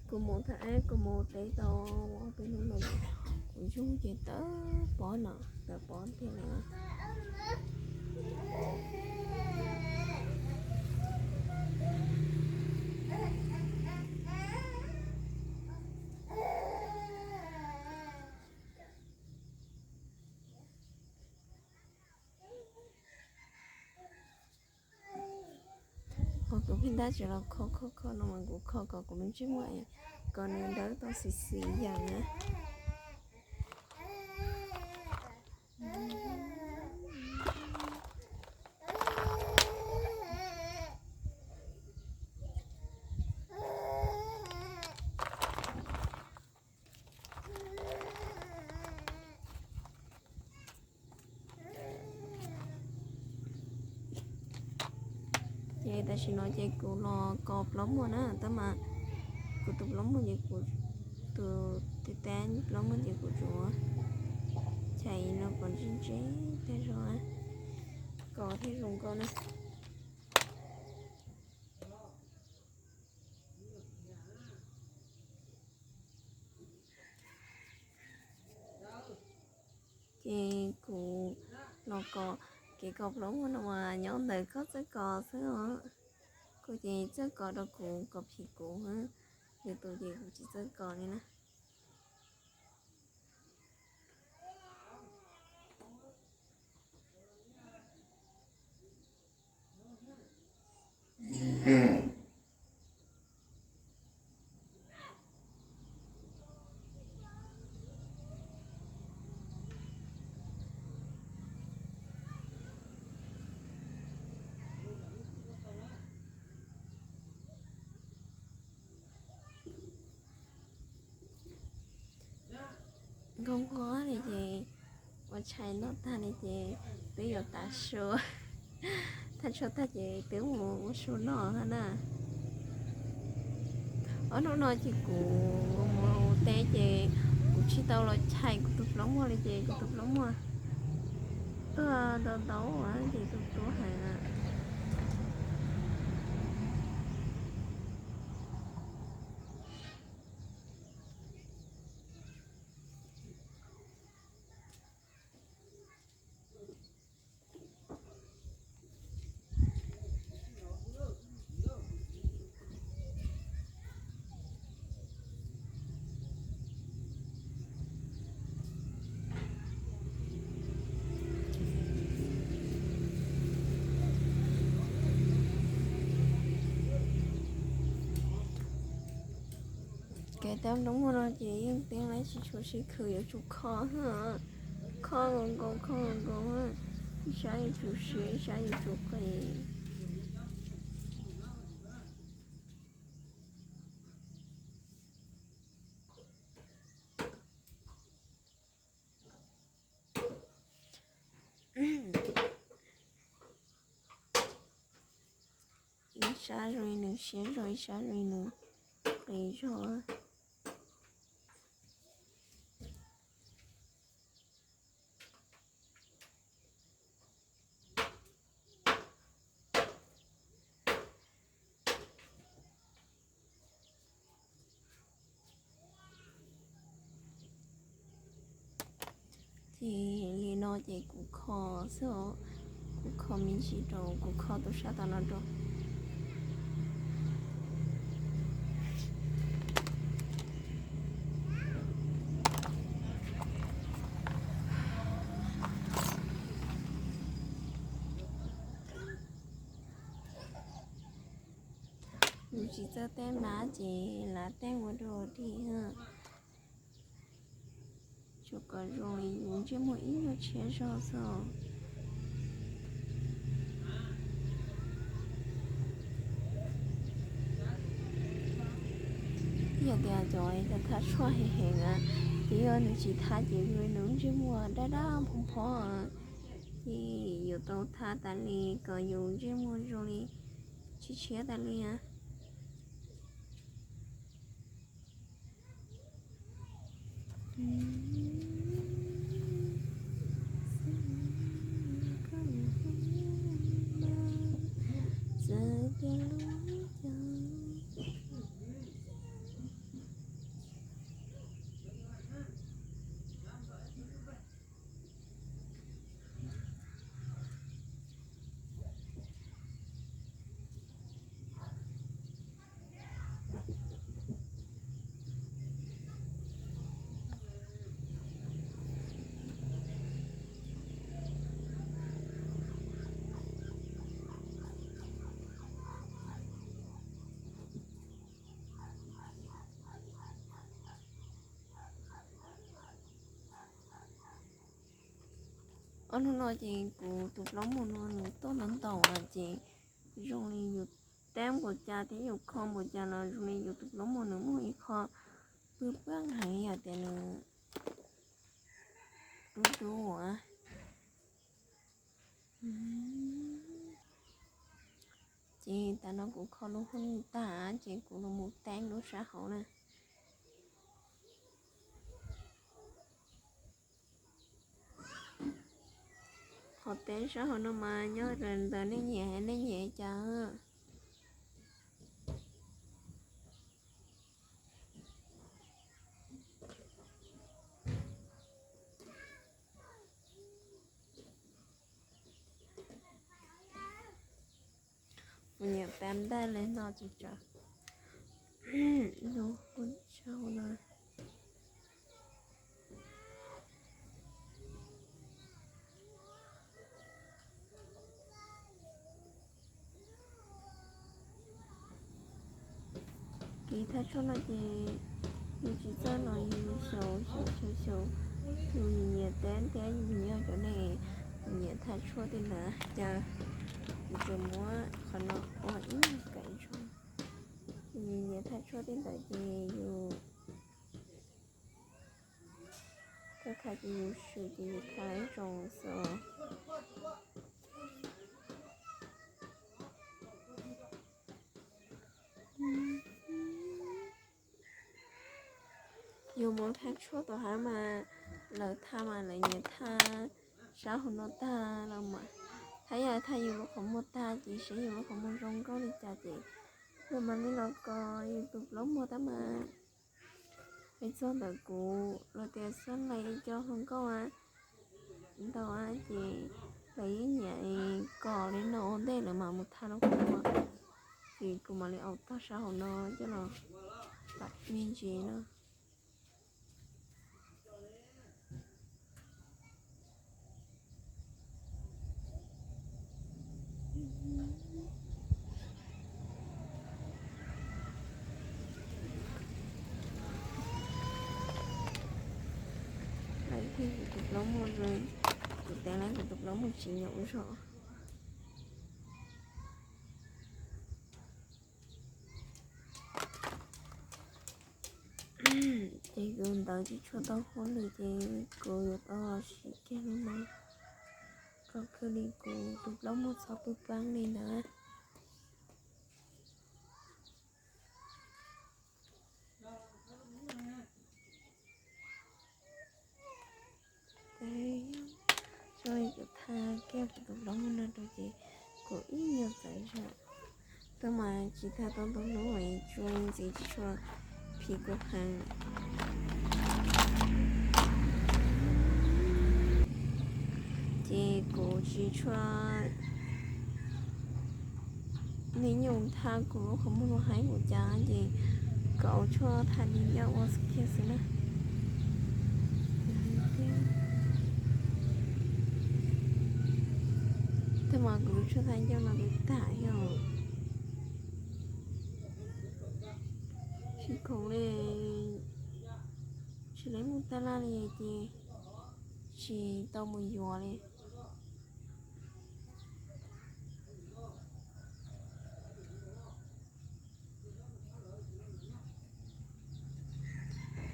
Kuv mus tham, kuv mus teb tau ob peb hnub no, kuv zoo ces tawv pov no, tawv pov tiag no. Kuv pheej ntab tsev los kho kho kho no mas kuv kho kom kuv lub ntsej muag, kom nws dawb tau xis xis yam na. Ces tam sim no ces kuv los kos plaub muag na, tab mas kuv tus plaub muag ces kuv, tus tab tab plaub muag ces kuv tsuas chais no kom ntse ntse tag zog, kos thiaj zoo nkauj na. Ces kuv los kos, kev kos plaub muag no mas nyob ntawm koj txawj kos xwb os. Kuv ces txawj kos rau kuv, kos phim kuv, lwm tus ces kuv tsis txawj kos li na. Nkauj nkauj li ces ua tshais noj tag li ces twb yuav tav su. Thaj tshuab tag ces twb mus ua su noj thiab na. Ob hnub no ces kuv mus teb ces kuv tsis tau los chais kuv tus plaub muag li ces kuv tus plaub muag tuag ntau ntau ces tu tu heev. Kev tab plaub muag no ces yeej teeb lawm tsis tshua sib khwm, yuav tsum kho, kho nkaus nkaus, kho nkaus nkaus, ib sab yuav tsum siav ib sab yuav tsum qis. Ib sab zoo li nws siav zog, ib sab zoo li nws qis zog. Ces li no ces kuv kho xwb os, kuv kho me ntsis rau, kuv kho tus sab tom no rau. Yus tsis txawj teeb mab ces lav teeb ua dog dig, tsuas kom zoo li yus ntsej muag ib nyuag tshiab zog xwb. Yog tias cov thaj tshuaj heev heev na, ces yog nws tsis thab ces zoo li nws ntsej muag dab dab phob phob, ces yuav tau thab tas li kom yus ntsej muag zoo li tsis tshiab tas li na. Txawm tias lub caij Ob hnub no ces kuv tus plaub muag no nws tuaj ntau ntau lawm ces zoo li yus tab npaum cas thiab yus kho npaum cas los zoo li yus tus plaub muag nws muaj ib qho pw pab heev yog tias nws dub dub as. Ces tas no kuv kho lub hoob tag ces kuv los mus teeb lub sab hauv na. Qhov teeb sab hauv no mas nyob ntawm nej nyiam nej nyiam cas. Kuv nyiam tas ntaj li no tsis tsawg. Lub hoob sab hauv no. Kev thaj tshuaj no ces yus tsis txawj los yus xyaum xyaum xyaum xyaum, yus nyiam tab thiab yus yog cov neeg nyiam thaj tshuaj tej ntawd cas yus tsuas muab qhov no ua ib nyuag kaim tso. Yus nyiam thaj tshuaj tej ntawd ces yus tau thaj ces yus swm ces yus thaj ib tsoom xwb. Yus mus thaj tshuaj tom hav mas lawv thaj mas lawv nyiam thaj sab hauv no tag los mas, thaj yog thaj yus lub qhov muag tag ces seb yus lub qhov muag zoo nkauj li cas ces yus mam li los kos yus tus plaub muag tab mas. Hais txog ntawm kuv los tias xab lais cov hluas nkauj ntau ces lawv yeej nyiam kos li no ua ntej lawv mam mus thaj lub qhov muag. Ces kuv mam li au tog sab hauv no coj los pam me ntsis no. Lawv thiaj kuv tus plaub muag, kuv teev lawv kuv tus plaub muag tsis nyob ua zog. Ces kuv ntawd tsis tshua tau huab li ces kuv yuav tau los sim kiag li no, kom khwv li kuv tus plaub muag txhob pw paab li ntawd. Tso kuv thaj kiag kuv tus plaub muag no rau ces kuv ib nyuag txawv zog. Twb mas tsis thaj tau ntau hnub es tsuas ntxiv tsis tshua phim kuv heev. Ces kuv tsis tshua nij nyuj thaj kuv lub qhov muag no heev kuv cas ces kom tshuaj thaj li ncauj ua kiag xwb na. Twb mas kuv tshuaj thaj ncauj no kuv tag yog tsis khoom li, tsis lawv muaj tab laj li ces tsis tau mus yuav li.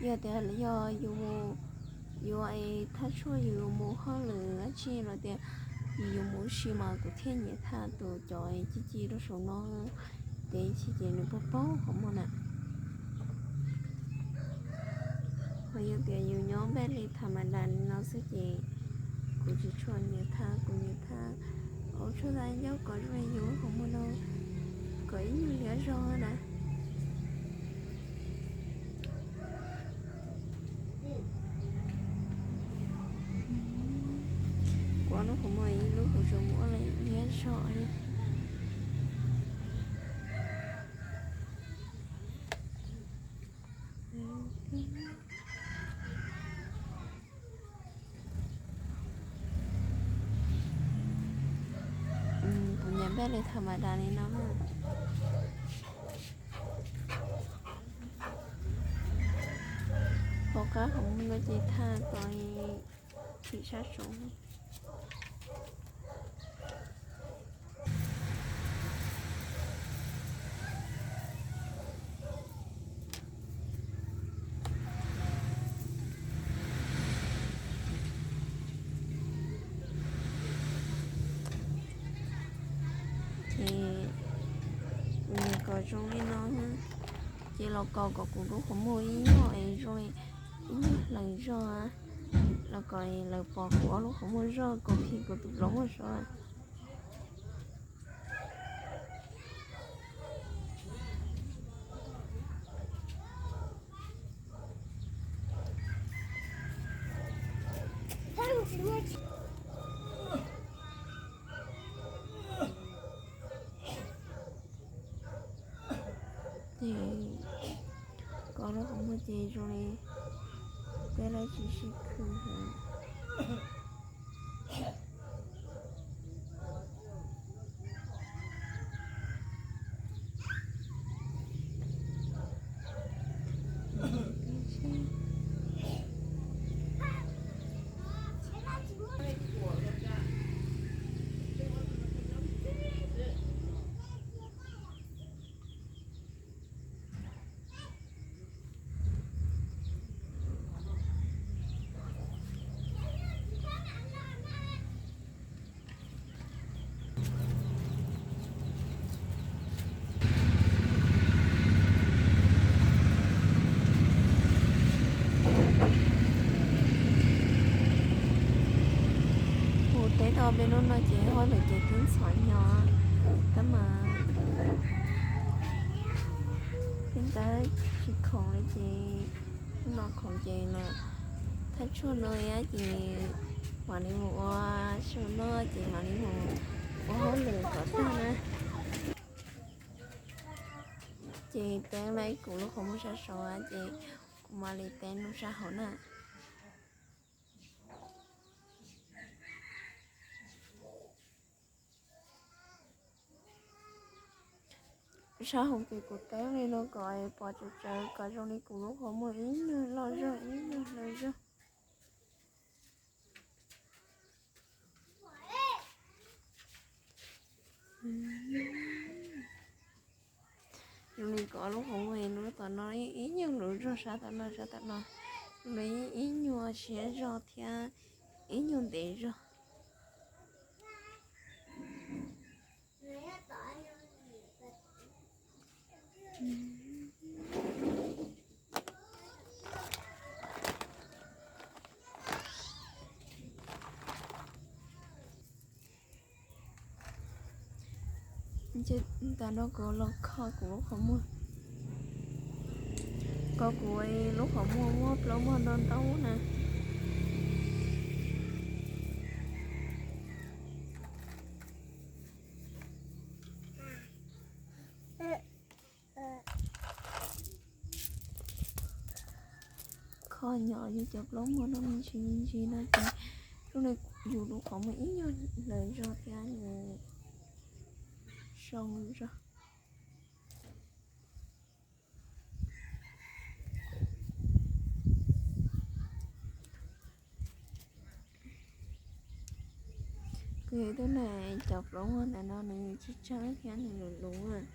Yog tias yog yus mus yuav es thaj tshuaj yus mus hauj lwm dab tsi los tias yus mus ua si mas kuv thiaj nyiam thaj tus cov ci ci rau saum no, ces ib chim ces nws paug paug qhov muag na. Ho yog tias yus nyob npaj li tham ma das li no xwb ces kuv tsis tshua nyiam thaj, kuv nyiam thaj ua tshuaj thaj ncauj kom zoo li yus lub qhov muag no, kom ib nyuag liab zog na. Kuv lub qhov muag ib lub kuv tsuas muab liab zog li. Kuv nyiam npaj li tham ma das li no. Hauv qab hauv no ces thaj tau li thim sab saud. Zoo li no, ces los kos kom kuv lub qhov muag ib nyuag es zoo li ib nyuag hlaws zog, los kos lawv pom kuv ob lub qhov muag zog kom phim kuv tus plaub muag sov. Ces kos lub qhov muag ces zoo li peb lawv tsis sib khw heev. Kuv teb tau ob peb hnub no ces hauj lwm ces twb ntxhov nyo, tab mas peb tab tsis khoom li ces hnub no khoom ces los thaj tshuaj no thiab ces mam li mus ua su noj ces mam li mus ua hauj lwm kom tag na. Ces teeb lawm kuv lub qhov muag sab saud ces kuv mam li teeb lub sab hauv na. Sab hauv ces kuv teeb li no kom pom tsawv tsawv kom zoo li kuv lub qhov muag ib nyuag loj zog ib nyuag hlaws zog. Zoo li kuv ob lub qhov muag lub tom no ib nyuag luv zog sab tom no sab tom no, zoo li ib nyuag siab zog thiab ib nyuag ntev zog. Ces tas no kuv los kho kuv lub qhov muag, kho kuv lub qhov muag muaj plaub muag ntau ntau na. Kho nyob yus cov plaub muag no me ntsis me ntsis no ces zoo li yus lub qhov muag ib nyuag hlaws zog thiab nws zoo zog. Kuv yog tus na, cov plaub muag ntawm no nws tsawg tsawg thiab nws luv luv.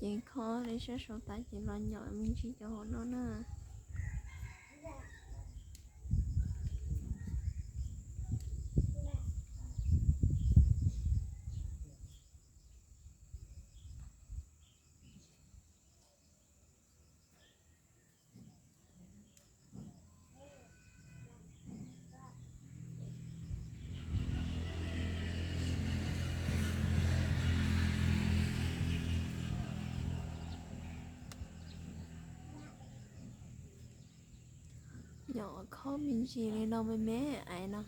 Ces kho li sab saud tas ces los nyom me ntsis cov hauv no na. Nyom kho me ntsis li no me me aiv no.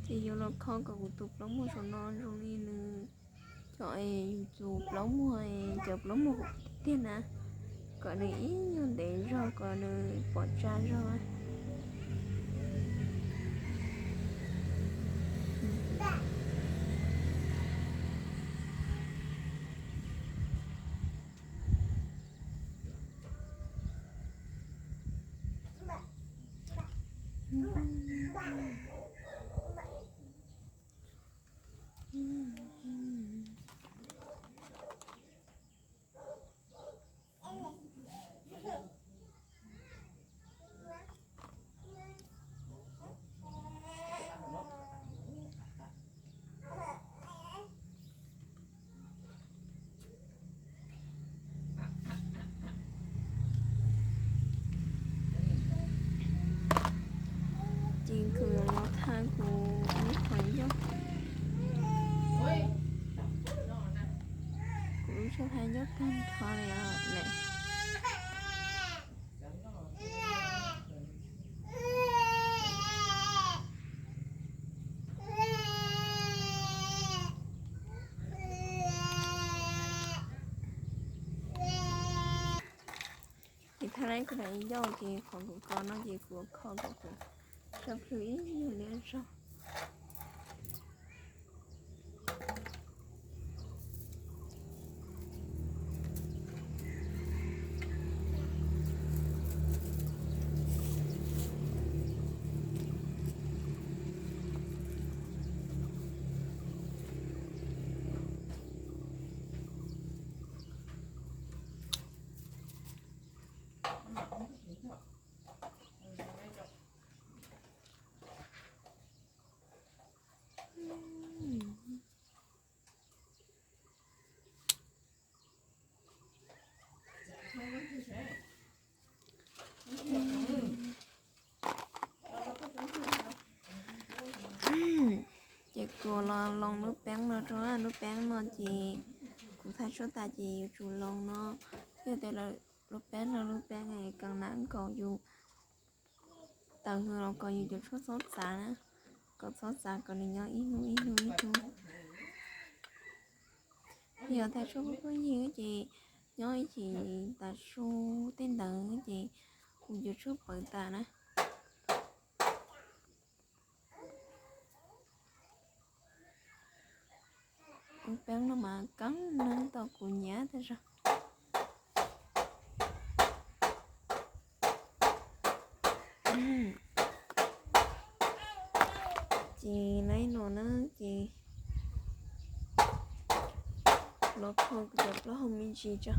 Ces yuav los kho kom kuv tus plaub muag saum no zoo li nws, cov yus tus plaub muag, cov plaub muag tiag tiag na. kom nws ib nyuag ntev zog kom nws pom tsa zog. Ces kuv los thaj kuv lub qhov ncauj, kuv lub tshuaj thaj ncauj tag nrho li lawm. Ces thaj lab kuv daim ncauj ces qhov kuv kho no ces kuv kho kom kuv tsa plhws ib nyuag liab zog. Ces kuv los loos lub peeb no rau, lub peeb no ces kuv thaj tshuaj tas ces yuav tsum loos no, thiaj tias lub peeb no lub peeb kev nas nkaus yus tawm hws los kom yus cov tshuaj txhob txav na, kom txhob txav kom nws nyob ib hnub ib hnub ib hnub. Yog thaj tshuaj phooj ywg ces nyob ib chim tas su tej ntawd ces kuv cov tshuaj pawv tas na. Lub peeb no mas keeb neeb tau kuv nyiam tas zog. Ces nai no na ces los kho kuv cov plaub hau me ntsis tso.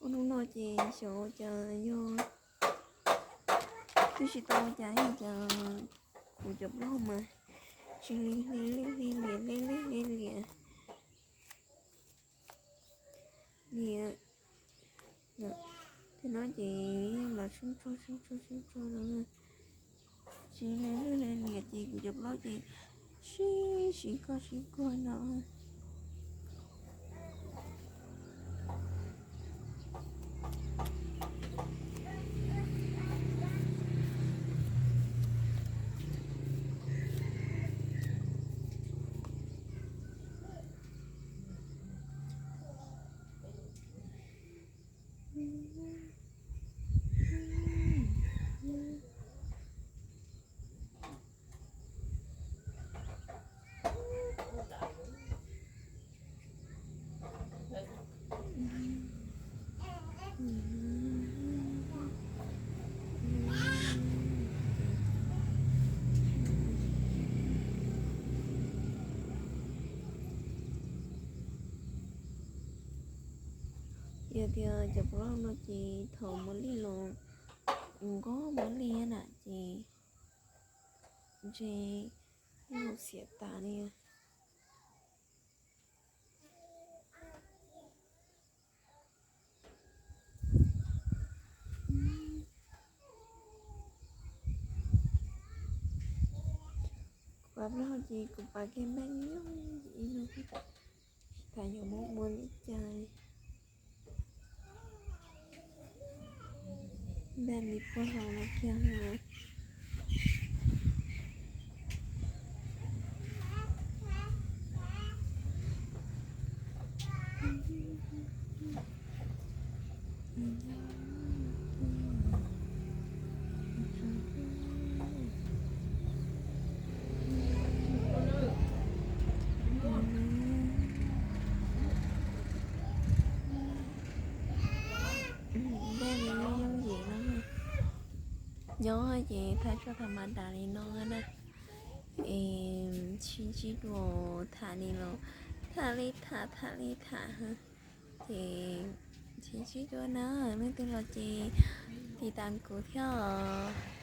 Ua hnub no ces xyov ua cas yog twb tsis tau ua cas li cas kuv cov plaub mas tsis hle liam hle liam hle liam hle liam. Liam, tej no ces los sub tsuag sub tsuag sub tsuag no, tsis hle liam hle liam ces kuv cov plaub ces sib sib koj sib koj no. Yog tias cov plaub no ces thaum muab li los, nkob muab li na ces ntshe xiam tas li. Kuv pab plaub ces kuv pab kiag npaj nyob ib no, tsis tas yuav muab ua li cas li. Npaj li puag hlau no kiag. Npaj li yooj yim no. Nyob ces thaj tsam tham ma das li no na. Es tsis ntsib dua, tham li los tham li tham, tham li tham. Ces tsis ntsib dua na, leej twg los ces tiv tas kuv thiab os.